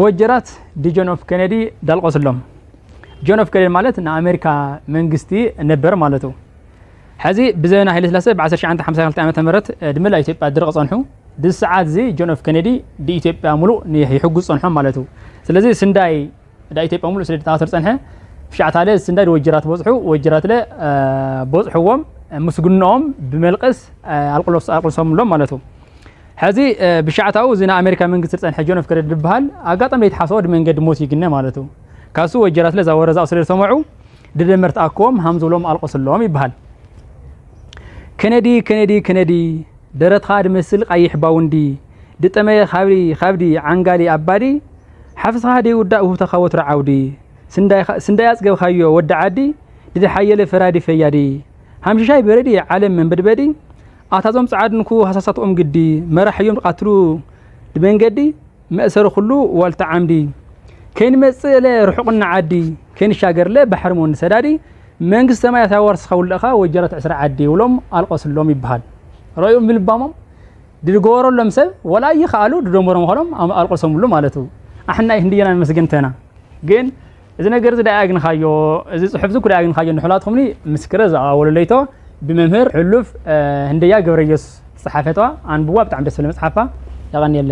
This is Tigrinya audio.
ወጀራት ድጆን ኦፍ ኬነዲ ዳልቆስሎም። ጆን ኦፍ ኬነዲ ማለት ንኣሜሪካ መንግስቲ ነበር ማለት እዩ። ሕዚ ብዘበነ ሃይለ ስላሴ ብ1952 ዓመተ ምህረት ድመላ ኢትዮጵያ ድርቕ ጸንሑ። ድዚ ሰዓት እዚ ጆን ኦፍ ኬነዲ ድኢትዮጵያ ሙሉእ ይሕጉዝ ጸንሖም ማለት እዩ። ስለዚ ስንዳይ ዳ ኢትዮጵያ ሙሉእ ስለ ድታተር ጸንሐ፣ ብሻዕታለ ስንዳይ ወጀራት በጽሑ። ወጀራትለ በጽሕዎም፣ ምስግኖኦም ብመልቀስ ኣልቅሎስ ኣልቅሶምሎም ማለት እዩ። ሕዚ ብሻዕታኡ እዚ ናይ ኣሜሪካ መንግስቲ ዝጸንሐ ጆን ኦፍ ኬነዲ ዝበሃል ኣጋጣሚ ዘይተሓሰቦ ድመንገዲ ሞት ይግነ ማለት እዩ። ካሱ ወጀራትለ እዛ ወረዛ ስለ ዝሰምዑ ድደመር ተኣክቦም ሃምዝብሎም ኣልቆስሎም ይበሃል። ኬነዲ ኬነዲ ኬነዲ ደረትኻ ድመስል ቃይሕ ባውንዲ ድጠመየ ካብዲ ካብዲ ዓንጋሊ ኣባዲ ሓፍስኻ ደይውዳእ ውህብተኻ ወትሩ ዓውዲ ስንዳይ ኣጽገብኻዮ ወዲ ዓዲ ድድሓየለ ፈራዲ ፈያዲ ሃምሽሻይ በረዲ ዓለም መንበድበዲ ኣታዞም ጸዓድንኩ ሃሳሳትኦም ግዲ መራሕዮም ቃትሉ ድመንገዲ መእሰሪ ኩሉ ዋልታ ዓምዲ ከይንመጽእለ ርሑቕና ዓዲ ከይንሻገርለ ባሕሪ መወኒ ሰዳዲ መንግስተ ሰማያት ያዋርስኻ ውልእኻ ወጀራት ዕስራ ዓዲ ውሎም ኣልቆስሎም ይበሃል። ረዩ ምልባሞም ድድገበረሎም ሰብ ወላ ይኸኣሉ ድደመሮም ኸሎም ኣልቆሰምሉ ማለት እዩ። ኣሕና ህንድየና ንመስገንተና ግን እዚ ነገር እዚ ዳኣግንኻዮ እዚ ጽሑፍ ዝኩ ዳኣግንኻዮ ንሕላትኹምኒ ምስክረ ዝኣወለለይቶ ብመምህር ሕሉፍ ህንደያ ገብረየሱስ ዝጸሓፈቷ ኣንብዋ ብጣዕሚ ደስ ዝብል መጽሓፋ። ያቐንየለ።